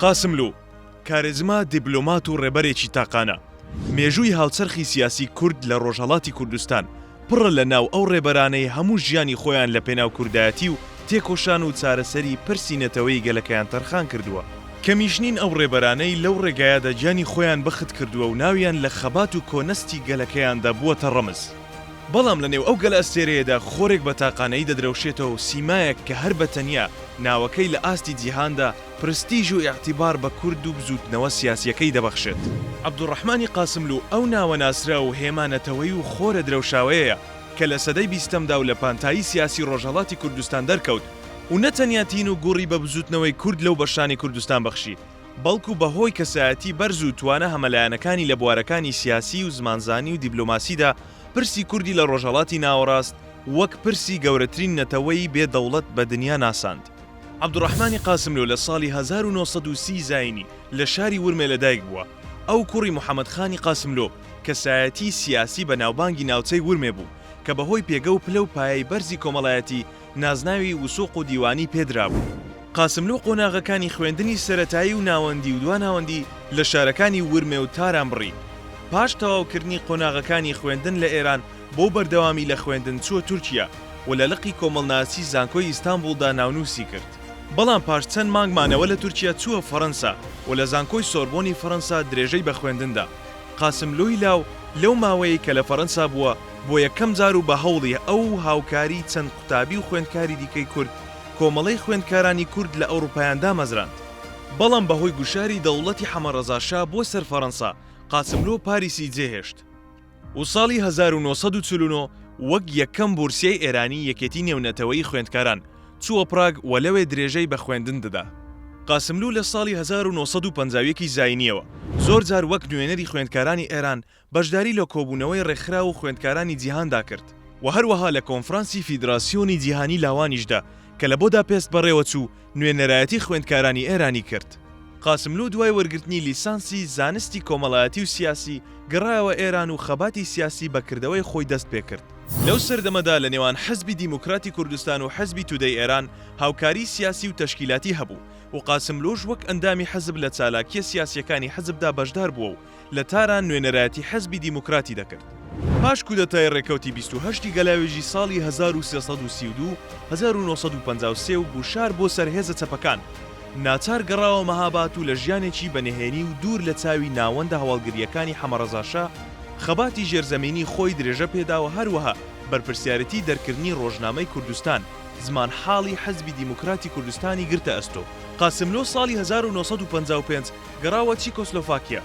قاسملوو، کارێزما، دیبلۆمات و ڕێبەرێکی تاقانە. مێژووی هاوچەرخی سیاسی کورد لە ڕۆژهەڵاتی کوردستان پڕە لە ناو ئەو ڕێبەرانەی هەموو ژیانی خۆیان لە پێناو کوردایەتی و تێکۆشان و چارەسەری پرسی نەتەوەیی گەلەکەیان تەرخان کردووە. کەمیش نین ئەو ڕێبەرانەی لەو ڕێگایەدا گیانی خۆیان بەخت کردووە و ناویان لە خەبات و کۆنەستی گەلەکەیاندا بووەتە ڕەمز. بەڵام لە نێو ئەو گەلەئەستێرەیەدا خۆرێک بە تاقانەیی دەدرەوشێتەوە و سیمایەک کە هەر بە تەنیا ناوەکەی لە ئاستی جیهاندا پرستیژ و ئیعتیبار بە کورد و بزووتنەوە سیاسییەکەی دەبەخشێت. عەبدولڕەحمانی قاسملوو ئەو ناوە ناسراو و هێما نەتەوەیی و خۆرە درەوشاوەیەیە کە لە سەدەی بیستەمدا و لە پانتایی سیاسی ڕۆژهەڵاتی کوردستان دەرکەوت و نە تەنیا تین و گوڕی بە بزووتنەوەی کورد لەو بەشانەی کوردستان بەخشی بەڵکو بە هۆی کەسایەتی بەرز و توانا هەمەلایەنەکانی لە بوارەکانی سیاسی و زمانزانی و دیبلۆماسیدا پرسی کوردی لە ڕۆژهەڵاتی ناوەڕاست وەک پرسی گەورەترین نەتەوەی بێ دەوڵەت بە دنیا ناساند. عەبدوڕەحمانی قاسملوو لە ساڵی 1930 زایینی لە شاری ورمێ لەدایک بووە. ئەو کوڕی محەمەد خانی قاسملوو، کەسایەتیی سیاسی بەناوبانگی ناوچەی ورمێ بوو کە بە هۆی پێگە و پلە و پایەی بەرزی کۆمەڵایەتی نازناوی وسوق و دیوانی پێ درابوو. قاسملوو قۆناغەکانی خوێندنی سەرەتایی و ناوەندی و دواناوەندی لە شارەکانی ورمێ و تاران بڕی. پاش تەواوکردنی قۆناغەکانی خوێندن لە ئێران بۆ بەردەوامی لە خوێندن چووە تورکیا و لە لقی کۆمەڵناسی زانکۆی ئیستانبوڵدا ناونووسی کرد. بەڵام پاش چەند مانگ مانەوە لە تورکیا چووە فەرەنسا و لە زانکۆی سۆربۆنی فەرەنسا درێژەی بە خوێندن دا. قاسملووی لاو لەو ماوەیەی کە لە فەرەنسا بووە بۆ یەکەم جار و بە هەوڵی ئەو و هاوکاریی چەند قوتابی و خوێندکاری دیکەی کورد کۆمەڵەی خوێندکارانی کورد لە ئەوروپایان دامەزراند. بەڵام بە هۆی گوشاری دەوڵەتی حەمەڕەزا شا بۆ سەر فەرەنسا قاسملوو پاریسی جێهێشت. و ساڵی 1949 وەک یەکەم بورسیەی ئێرانی یەکێتی نێونەتەوەیی خوێندکاران چووە پراگ و لەوێ درێژەی بە خوێندن دەدا. قاسملوو لە ساڵی 1951 ی زایینیەوە زۆر جار وەک نوێنەری خوێندکارانی ئێران بەشداری لە کۆبوونەوەی ڕێکخراو و خوێندکارانی جیهاندا کرد و هەروەها لە کۆنفرانسی فیدراسیۆنی جیهانی لاوانیشدا کە لە بۆداپێست بەڕێوەچوو نوێنەرایەتی خوێندکارانی ئێرانی کرد. قاسملوو دوای وەرگرتنی لیسانسی زانستی کۆمەڵایەتی و سیاسی گەڕایەوە ئێران و خەباتی سیاسی بە کردەوەی خۆی دەست پێ کرد. لەو سەردەمەدا لە نێوان حزبی دیموکراتی کوردستان و حزبی تودەی ئێران هاوکاریی سیاسی و تەشکیلاتی هەبوو و قاسملووش وەک ئەندامی حزب لە چالاکییە سیاسییەکانی حزبدا بەشدار بووە و لە تاران نوێنەرایەتی حزبی دیموکراتی دەکرد. پاش کودەتای ڕێکەوتی 28 ی گەلاوێژی ساڵی 1332 1953 و گوشار بۆ سەر هێزە چەپەکان، ناچار گەڕاوە مەهابات و لە ژیانێکی بە نهێنی و دوور لە چاوی ناوەندە هەواڵگرییەکانی حەمەڕەزا شا خەباتی ژێرزەمینی خۆی درێژە پێدا و هەروەها بەرپرسیارێتی دەرکردنی ڕۆژنامەی کوردستان، زمانحاڵی حزبی دیموکراتی کوردستانی گرتە ئەستۆ. قاسملۆ ساڵی 1955 گەڕاوە چیکۆسلۆفاکیا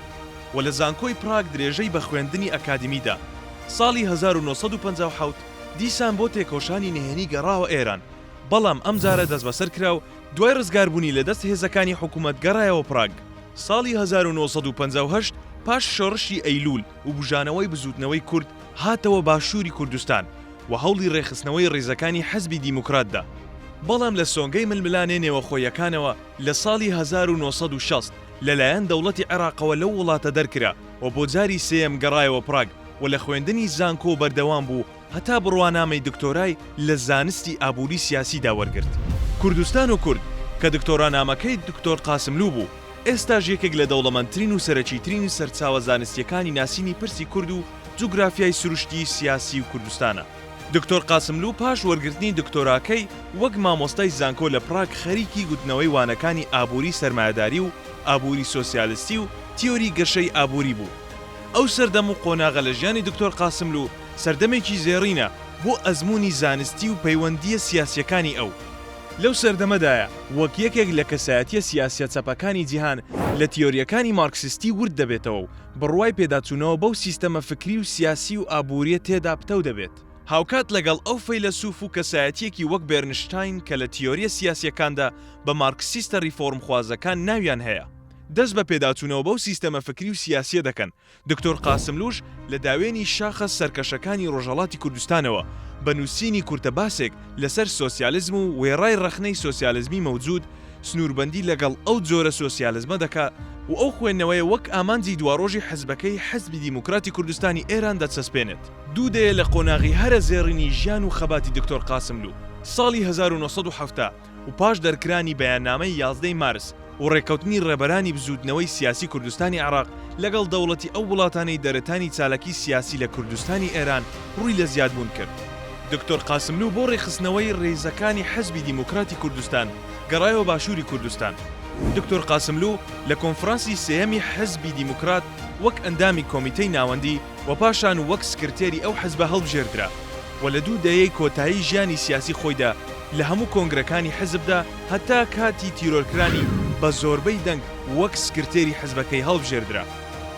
و لە زانکۆی پراگ درێژەی بە خوێندنی ئەکادیمی دا. ساڵی 1957 دیسان بۆ تێکۆشانی نهێنی گەڕاوە ئێران، بەڵام ئەمجارە دەستبەسەر کرا و دوای ڕزگاربوونی لە دەست هێزەکانی حکوومەت گەڕایەوە پراگ. ساڵی 1958 پاش شۆڕشی ئەیلوول و بوژانەوەی بزووتنەوەی کورد هاتەوە باشووری کوردستان و هەوڵی ڕێکخستنەوەی ڕیزەکانی حزبی دیموکرات دا، بەڵام لە سۆنگەی ململانێ نێوەخۆییەکانەوە لە ساڵی 1960 لەلایەن دەوڵەتی عێراقەوە لەو وڵاتە دەرکرا و بۆ جاری سێیەم گەڕایەوە پراگ و لە خوێندنی زانکۆ بەردەوام بوو هەتا بڕوانامەی دکتۆرای لە زانستی ئابووری سیاسیدا وەرگرت. کوردستان و کورد، کە دکتۆرانامەکەی دکتۆر قاسملوو بوو، ئێستاش یەکێک لە دەوڵەمەندترین و سەرەکیترین سەرچاوە زانستییەکانی ناسینی پرسی کورد و جوگرافیای سروشتی سیاسی و کوردستانە. دکتۆر قاسملوو پاش وەرگرتنی دکتۆراکەی وەک مامۆستای زانکۆ لە پراگ خەریکی گوتنەوەی وانەکانی ئابووری سەرمایەداری و ئابووری سۆسیالستی و تیۆری گەشەی ئابووری بوو. ئەو سەردەم و قۆناغە لە ژیانی دکتۆر قاسملوو سەردەمێکی زێڕینە بۆ ئەزموونی زانستی و پەیوەندییە سیاسییەکانی ئەو. لەو سەردەمەدایە وەک یەکێک لە کەسایەتییە سیاسییە چەپەکانی جیهان لە تیۆرییەکانی مارکسیستی ورد دەبێتەوە و بڕوای پێداچوونەوە بەو سیستەمە فکری و سیاسی و ئابوورییە تێدا پتەو دەبێت. هاوکات لەگەڵ ئەو فەیلەسوف و کەسایەتییەکی وەک بێرنشتاین کە لە تیۆرییە سیاسییەکاندا بە مارکسیستە ڕیفۆرمخوازەکان ناویان هەیە، دەست بە پێداچوونەوە بەو سیستەمە فکری و سیاسییە دەکەن دکتۆر قاسملووش لە داوێنی شاخە سەرکەشەکانی ڕۆژهەڵاتی کوردستانەوە بە نووسینی کورتە باسێک لەسەر سۆسیالزم و وێڕای ڕەخنەی سۆسیالزمی مەوجوود سنووربەندی لەگەڵ ئەو جۆرە سۆسیالزمە دەکا و ئەو خوێندنەوەیە وەک ئامانجی دواڕۆژی حزبەکەی حزبی دیموکراتی کوردستانی ئێران دەچەسپێنێت. دوو دەیە لە قۆناغی هەرە زێڕینی ژیان و خەباتی دکتۆر قاسملوو ساڵی 1970 و پاش دەرکرانی بەیاننامەی یازدەی مارس. و ڕێککەوتنی ڕێبەرانی بزووتنەوەی سیاسی کوردستانی عێراق لەگەڵ دەوڵەتی ئەو وڵاتانەی دەرەتانی چالاکی سیاسی لە کوردستانی ئێران ڕووی لە زیادبوون کرد. دکتۆر قاسملوو بۆ ڕێکخستنەوەی ڕیزەکانی حزبی دیموکراتی کوردستان گەڕایەوە باشووری کوردستان. دکتۆر قاسملوو لە کۆنفرانسی سێیەمی حزبی دیموکرات وەک ئەندامی کۆمیتەی ناوەندی و پاشان وەک سکرتێری ئەو حزبە هەڵبژێردرا و لە دوو دەیەی کۆتایی ژیانی سیاسی خۆیدا لە هەموو کۆنگرەکانی حزبدا هەتا کاتی تیرۆرکرانی بە زۆربەی دەنگ وەک سکرتێری حزبەکەی هەڵبژێردرا.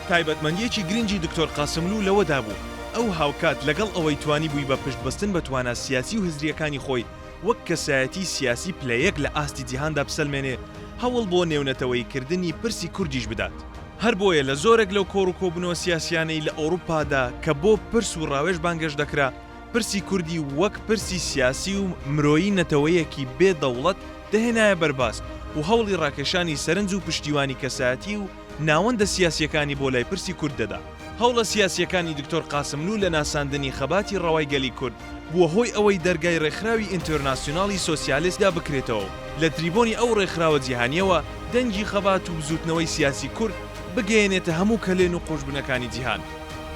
تایبەتمەندییەکی گرنگی دکتۆر قاسملوو لەوەدا بوو، ئەو هاوکات لەگەڵ ئەوەی توانیبووی بە پشتبەستن بە توانا سیاسی و هزرییەکانی خۆی وەک کەسایەتیی سیاسی پلە یەک لە ئاستی جیهاندا بسەلمێنێ، هەوڵ بۆ نێونەتەوەییکردنی پرسی کوردیش بدات. هەر بۆیە لە زۆرێک لەو کۆڕ و کۆبوونەوە سیاسییانەی لە ئەوروپادا کە بۆ پرس و ڕاوێژ بانگهێشت دەکرا، پرسی کوردی وەک پرسی سیاسی و مرۆیی نەتەوەیەکی بێ دەوڵەت دەهێنایە بەر باس و هەوڵی ڕاکێشانی سەرنج و پشتیوانی کەسایەتی و ناوەندە سیاسییەکانی بۆ لای پرسی کورد دەدا. هەوڵە سیاسییەکانی دکتۆر قاسملوو لە ناساندنی خەباتی ڕەوای گەلی کورد بووە هۆی ئەوەی دەرگای ڕێکخراوی ئینتێرناسیوناڵی سۆسیالستدا بکرێتەوە و لە تریبۆنی ئەو ڕێکخراوە جیهانییەوە دەنگی خەبات و بزووتنەوەی سیاسی کورد بگەیەنێتە هەموو کەلێن و قوژبنەکانی جیهان.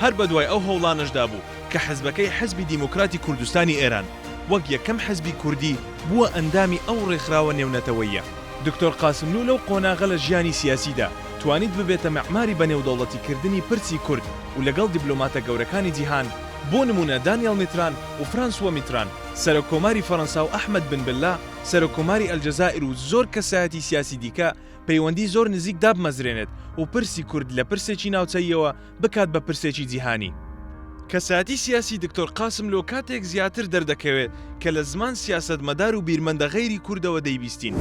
هەر بەدوای ئەو هەوڵانەشدا بوو کە حزبەکەی حزبی دیموکراتی کوردستانی ئێران وەک یەکەم حزبی کوردی بووە ئەندامی ئەو ڕێکخراوە نێونەتەوەییە. دکتۆر قاسملوو لەو قۆناغە لە ژیانی سیاسیدا توانیت ببێتە مەعماری بەنێودەوڵەتیکردنی پرسی کورد و لەگەڵ دیبلۆماتە گەورەکانی جیهان بۆ نموونە دانیێڵ میتران و فرانسوە میتران سەرۆک کۆماری فەرەنسا و ئەحمەد بن بللا سەرۆک کۆماری ئەلجەزائیر و زۆر کەسایەتی سیاسی دیکە پەیوەندی زۆر نزیک دابمەزرێنێت و پرسی کورد لە پرسێکی ناوچەییەوە بکات بە پرسێکی جیهانی. کەسایەتی سیاسی دکتۆر قاسملۆ کاتێک زیاتر دەردەکەوێت کە لە زمان سیاسەتمەدار و بیرمەندە غەیری کوردەوە دەیبیستین.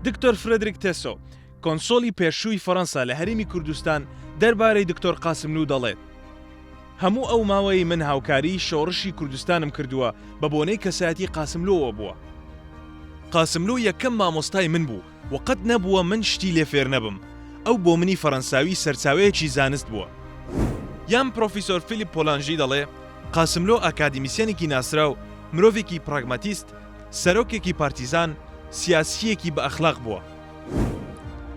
دکتۆر فرێدریک تێسۆ، کۆنسۆلی پێشووی فەرەنسا لە هەرێمی کوردستان دەربارەی دکتۆر قاسملوو دەڵێت، هەموو ئەو ماوەیەی من هاوکاریی شۆڕشی کوردستانم کردووە بە بۆنەی کەسایەتی قاسملۆوە بووە. قاسملۆ یەکەم مامۆستای من بوو و قەت نەبووە من شتی لێ فێر نەبم. ئەو بۆ منی فەرەنساوی سەرچاوەیەکی زانست بووە. یان پرۆفیسۆر فیلیپ پۆلانژی دەڵێ، قاسملۆ ئاکادیمیسیەنێکی ناسراو، مرۆڤێکی پراگماتیست، سەرۆکێکی پارتیزان، سیاسییەکی بە ئەخلاق بووە.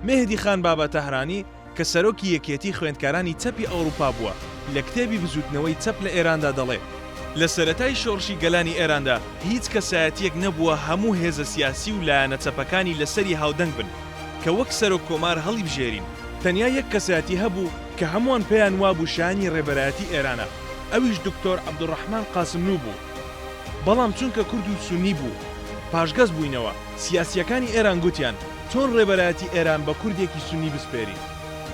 مێهدی خان بابا تەهرانی کە سەرۆکی یەکێتی خوێندکارانی چەپی ئەوروپا بووە، لە کتێبی بزووتنەوەی چەپ لە ئێراندا دەڵێ، لە سەرەتای شۆڕشی گەلانی ئێراندا هیچ کەسایەتییەک نەبووە هەموو هێزە سیاسی و لایەنە چەپەکانی لەسەری هاودەنگ بن کە وەک سەرۆک کۆمار هەڵیبژێرین. تەنیا یەک کەسایەتی هەبوو کە هەمووان پێیان وابوو شایانی ڕێبەرایەتی ئێرانە، ئەویش دکتۆر عەبدولڕەحمان قاسملوو بوو. بەڵام چونکە کورد و سوننی بوو، پاشگەز بووینەوە. سیاسییەکانی ئێران گوتیان چۆن ڕێبەرایەتی ئێران بە کوردێکی سوننی بسپێرین؟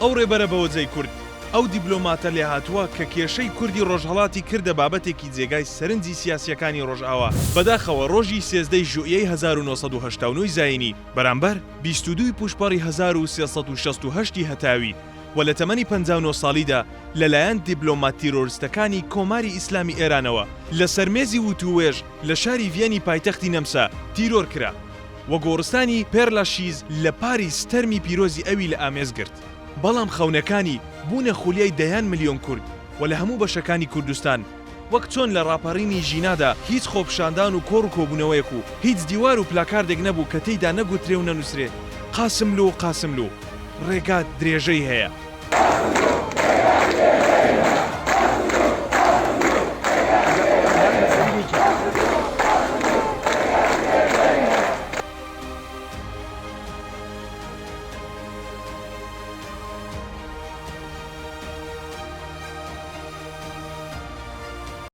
ئەو ڕێبەرە بەوەجەی کورد، ئەو دیبلۆماتە لێهاتووە کە کێشەی کوردی ڕۆژهەڵاتی کردە بابەتێکی جێگای سەرنجی سیاسییەکانی ڕۆژئاوا، بەداخەوە ڕۆژی سێزدەی ژوئیەی 1989 ی زایینی بەرامبەر 22 ی پووشپەڕی 1368 ی هەتاوی و لە تەمەنی 59 ساڵیدا لە لایەن دیبلۆمات تیرۆرستەکانی کۆماری ئیسلامی ئێرانەوە لە سەر مێزی وتووێژ لە شاری ڤیەنی پایتەختی نەمسا تیرۆر کرا و گۆڕستانی پێرلاشیز لە پاریس تەرمی پیرۆزی ئەوی لە ئامێز گرت. بەڵام خەونەکانی بوونە خولیای دەیان ملیۆن کورد و لە هەموو بەشەکانی کوردستان، وەک چۆن لە ڕاپەڕینی ژینادا هیچ خۆپیشاندان و کۆڕ و کۆبوونەوەیەک و هیچ دیوار و پلاکاردێک نەبوو کە تێیدا نەگوترێ و نەنووسرێ قاسملوو قاسملوو ڕێگات درێژەی هەیە.